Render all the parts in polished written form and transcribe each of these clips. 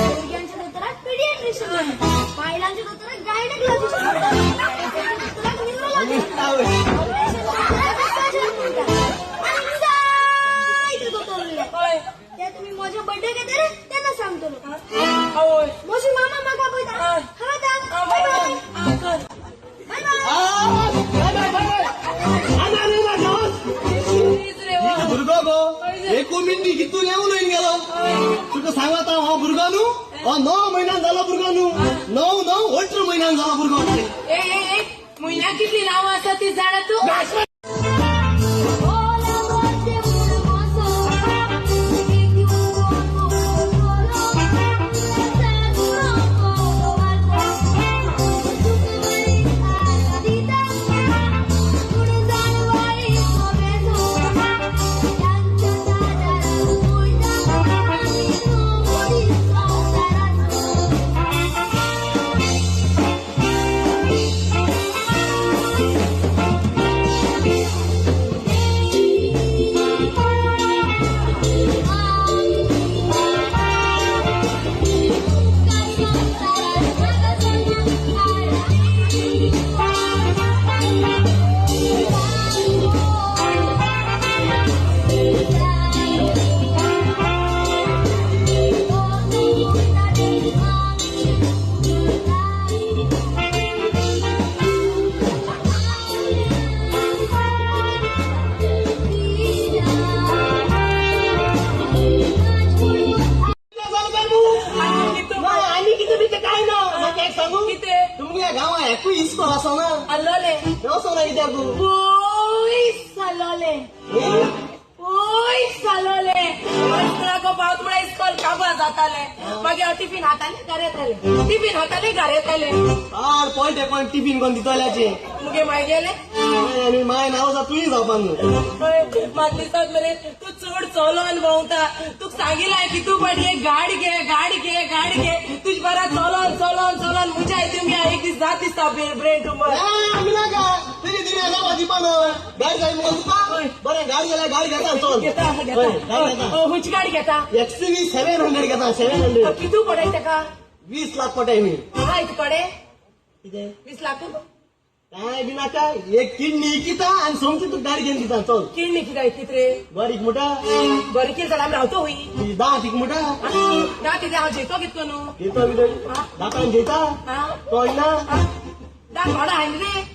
भुरग्यांच्या दोतोराक पिडियाट्रिशियन म्हणटा, बायलांच्या दोतोराक गायनेकोलॉजिस्ट म्हणटा, दोतोराक न्युरोलॉजिस्ट म्हणटा, म्हणटा, आनी जायते दोतोर उरले. ते तुमी म्हज्या बर्थडे घेतले तेन्ना सांगतलो. म्हजी मामा म्हाका पळयता. हांव बाय बाय बाय बाय. भुरगो गो एको मिनटी कितून येवन येवन गेलो. तुका सांगता हांव भुरगो न्हू, हो 9 म्हयन्यान जालो भुरगो न्हू, 9 9 18 म्हयन्यान जालो भुरगो. म्हयन्याक कितली नांवां आसा ती जाणा तूं? आनी कितें बितें काय ना. म्हाका एक सांगू, तुमगे गांवां एकूय इस्कोल आसा ना? आसलोले. वचना कित्याक? पयस आसलोले, पयस आसलोले. इस्कोलाक पावत म्हळ्यार इस्कोल काबार जाताले. मागीर हांव टिफीन हाताले घरा येताले, टिफीन हाताले घरा येताले. आड पळटे कोण टिफीन कोण दितल्याचे मुगे माय गेले. आनी माय नांव आसा तुयी जावपाक न्हू. म्हाका दिसता मरे तूं चड चलोन भोंवता. तुका सांगिलाय की तूं फाटी गाडी घे, गाडी घे, गाडी घे. तुज बरा चलोन चलोन चलोन मुज्या तुमी एक दीस जात दिसता ब्रेन ट्युमर. आमी नाका तुजी दिमी जावपाची पण गाडी जाय मुगो तुका. बरें गाडी जाल्यार गाडी घेता, चल. घेता घेता. खंयची गाडी घेता? XUV 700 घेता, 700. कितू पडय तेका? 20 लाख पडटाय मी. हा इतके पडे? कितें 20 लाख? काय बी नाका, एक किडनी इकिता आनी सोमती तुका गाडी घेवन दिता, चल. किडनी कित्याक इकित रे? बरीक मुटा. बरी कितें जाल्यार आमी रावतो हुंय. दांत इक मुटा. दांत कितें हांव जेतो कितें करून? जेतो कितें? दांतान जेता तो ना. दांत थोडो हाय रे.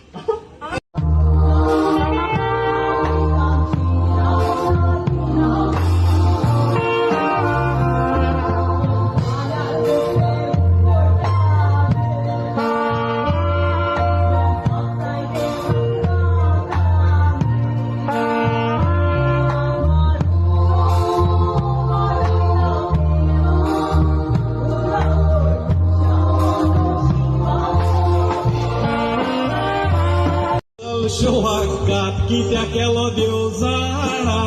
शिवागात कित्याक केलो देव जाणा,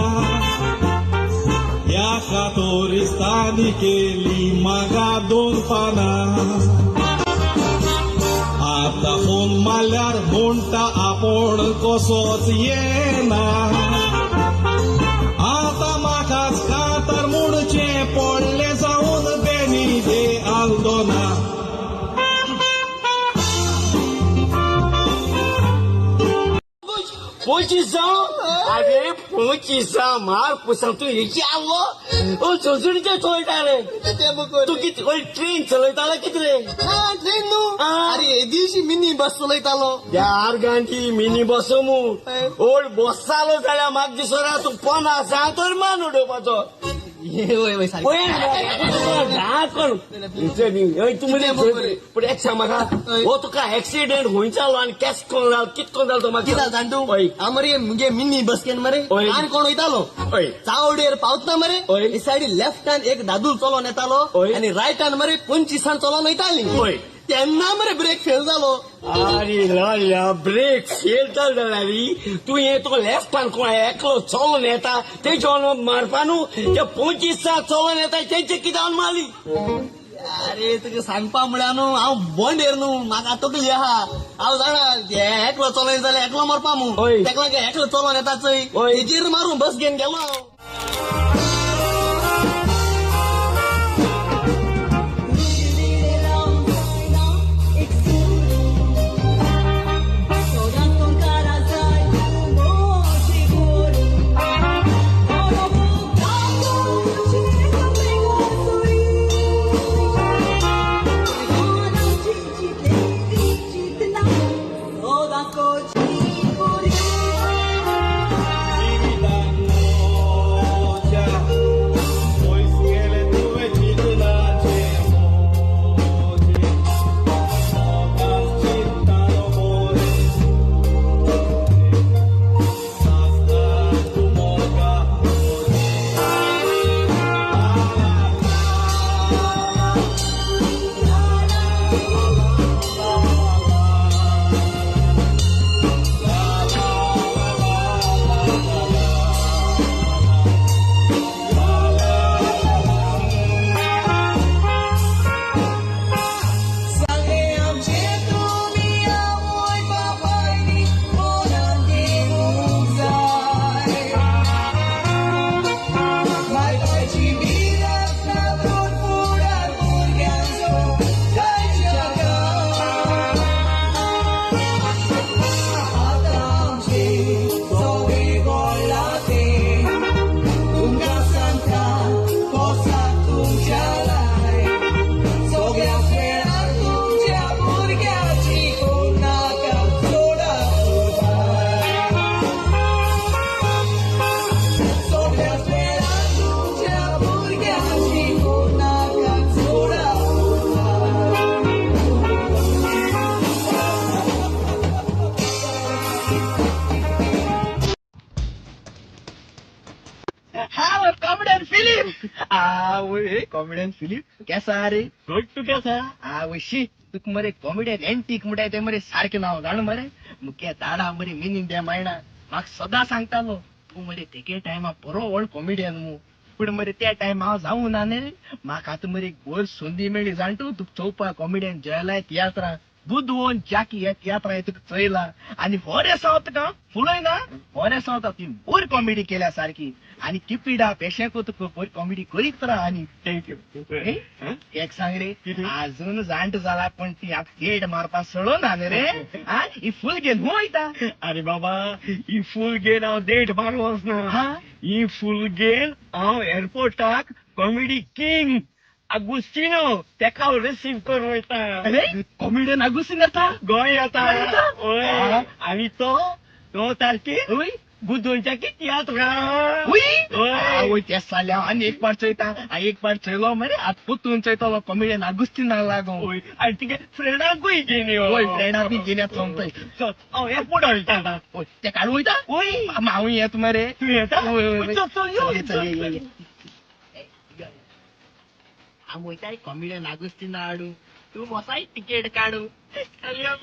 ह्या कातोरिस्तांनी केली म्हाका 2 पानां. आतां फोन मारल्यार म्हणटा आपूण कसोच येना, आतां म्हाकाच कातर म्हणचें पडलें जावन बेनी दे आल्दोना. 25 अरे 25 मार पुसा तूं हेची आवो ओ जोजणीचे चलयताले. तूं कितें ट्रेन चलयताले कितें रे? ट्रेन न्हू, अरे येदीशी मिनी बस चलयतालो. यार गांधी मिनी बस मू ओल्ड बसालो जाल्यार म्हाका दिसना तूं 50 जां तर मान उडोवपाचो. पूण एक सांग म्हाका, हो तुका एक्सिडेंट खंय जालो आनी केस कोण जालो कित कोण जालो तो म्हाका? कितें जाण तूं? हांव मरे मुगे मिनी बस घेवन मरे आनी कोण वयतालो चावडेर पावतना मरे हे सायडी लेफ्टान एक दादूल चलोन येतालो आनी रायटान मरे 25 चलोन वयताली. तेन्ना मरे ब्रेक फेल जालो. अरे लया ब्रेक फेल जालो जाल्यार तूं हे तुका लेफ्टान कोण एकलो चलोन येता तेजे मारपा न्हू, ते 25 चलोन येता तेंचे कितें मारली? अरे तुका सांगपा म्हळ्यार न्हू हांव बोंडेर न्हू, म्हाका तकली आहा. हांव जाणा एकलो चलोन जाल्यार एकलो मरपा मू, तेका एकलो चलोन येता चोय तेजेर मारून बस घेवन गेलो हांव. कॉमेडियन फिलीप, केसा रे? गुड, तू कैसा? हा वशी तुका मरे कॉमेडियन एंटीक म्हणटाय ते मरे सारकें नांव जाण मरे. मुगे दाडा मरे मिनी दे मायणा म्हाका सदां सांगतालो तूं मरे तेगे टायमा बरो व्हड कॉमेडियन मू. पूण मरे त्या टायम हांव जावं ना न्ही. म्हाका आतां मरे एक बरी संदी मेळ्ळी जाण तूं, तुका चोवपाक कॉमेडियन जयलाय तियात्रां बुदवंत जाकी ह्या तियात्रां तुका चोयला आनी होरे साव तुका फुलय ना होरे साव तुवें बरी कॉमेडी केल्या सारकी आनी किपिडा पेशेंकू तुका बरी कॉमेडी करीत राव. आनी thank you. एक सांग रे, अजून जाणट जाला पण ती आतां देड मारपा सोडून ना रे. हा ही फुल घेवन खंय वयता? अरे बाबा, ही फुल घेन हांव देड मारू वचना. हा? ही फुल घेन हांव एअरपोर्टाक कॉमेडी किंग आगुस्तिनो तेका हांव रिसीव करूं वयता. अरे कॉमेडियन आगुस्तीन येता? गोंय येता. गोंय येता? हय, आनी तो तो तारखेर हय. बुदोंच्या तियात्रां. हय. हय. वय ते साल्या आनी एक पाट चोयता. एक पाट चोयलो मरे आतां पुतून चोयतलो कॉमेडियन आगुस्तीना लागून. हय, आनी तिगे फ्रेंडाकूय घेवन यो. वय, फ्रेंडाक बी घेवन येता सोमतोय. चल, हांव एअरपोर्टार वयता आतां. वय ते काडू वयता. वय. हांव येता मरे. तूं येता? वय, वय, वय. चल चल यो. चल, चल, ये, ये. हांव वयता कॉमेडियन आगुस्तीना हाडू, तूं वसाय तिकेट काडू. चल यो.